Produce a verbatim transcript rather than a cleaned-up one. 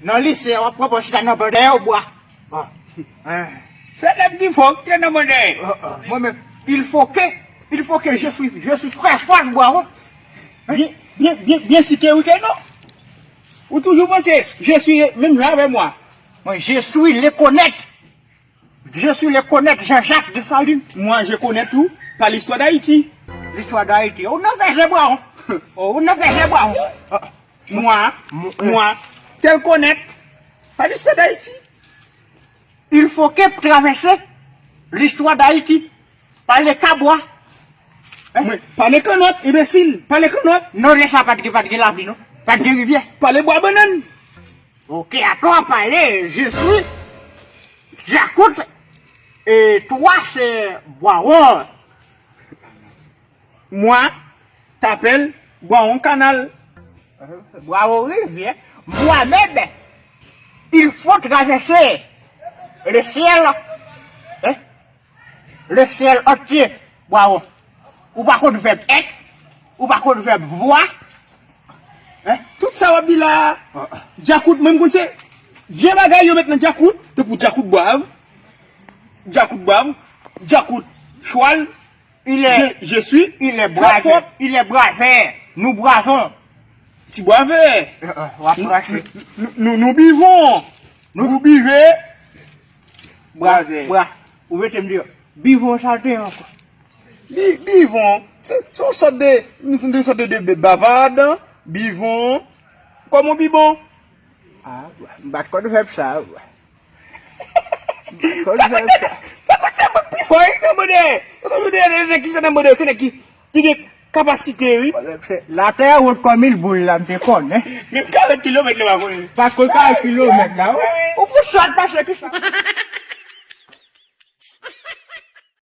Nan lise, w ap pran pòz chita nan bò dèyè w, bwa. Se nèg ki fò ki te nan bò dèyè. Mwen menm, il faut que, il faut que je suis, je suis très fort, bwa. Byen, byen, byen, byen si ke wi ke non. Ou toujou panse, je suis menm jan avè mwa. Mwen, je suis le connaître. Je suis le connaître Jean-Jacques Dessalines. Moi, je connais tout par l'histoire d'Haïti. L'histoire d'Haïti. Ou nan fè je, bwa. Ou nan fè je, bwa. Moi, moi, tel connaître par l'histoire d'Haïti. Il faut que traverser l'histoire d'Haïti. Pale kabwa. Mwen, pale kannòt, enbesil, pale kannòt. Non, lè sa pa t gen, pa t gen lapli, non. Pa t gen rivyè. Pale bwa bannann. Ok, à toi parler, je suis Djakout et toi c'est Bwawon. Moi, t'appelle Bwawon Kanal. Bwawon Rivyè. Mohamed, il faut traverser le ciel. Hein? Le ciel entier, Bwawon. Ou pa konn vèb èt, ou pa konn vèb vwa. Hein? Tout sa w ap di la a, Djakout, mwen m konn se vye bagay yo met nan Djakout, tankou Djakout Bwav, Djakout Bwav, Djakout Chwal, il est, je, je suis, il est très brave, fort. Il est brave. Nou bravon. Ti bwavè. W ap krache. Nou, nou, nou bivon. Nou bive. Bwa, bwa. Ou mete m deyò. Bivon sa l te ye ankò. Bi, bivon. Se, se yon sòt de, yon sòt de, de, de bavard. Bivon. Kòm yon bibon. Ah, bwa. M pa t konn vèb sa, bwa. M pa t konn vèb sa. Sa pa se mwen k pi fò, wi, nan mode. Nan mode, nan, nan, ki sa nan mode, se nèg ki, ki gen kapasite, wi. Latè wot kòm il boul la, m te konnen. Menm karant kilomèt la, pa konnen. Pa konnen karant kilomèt la, wi. Ou fout sòt pase ki sa.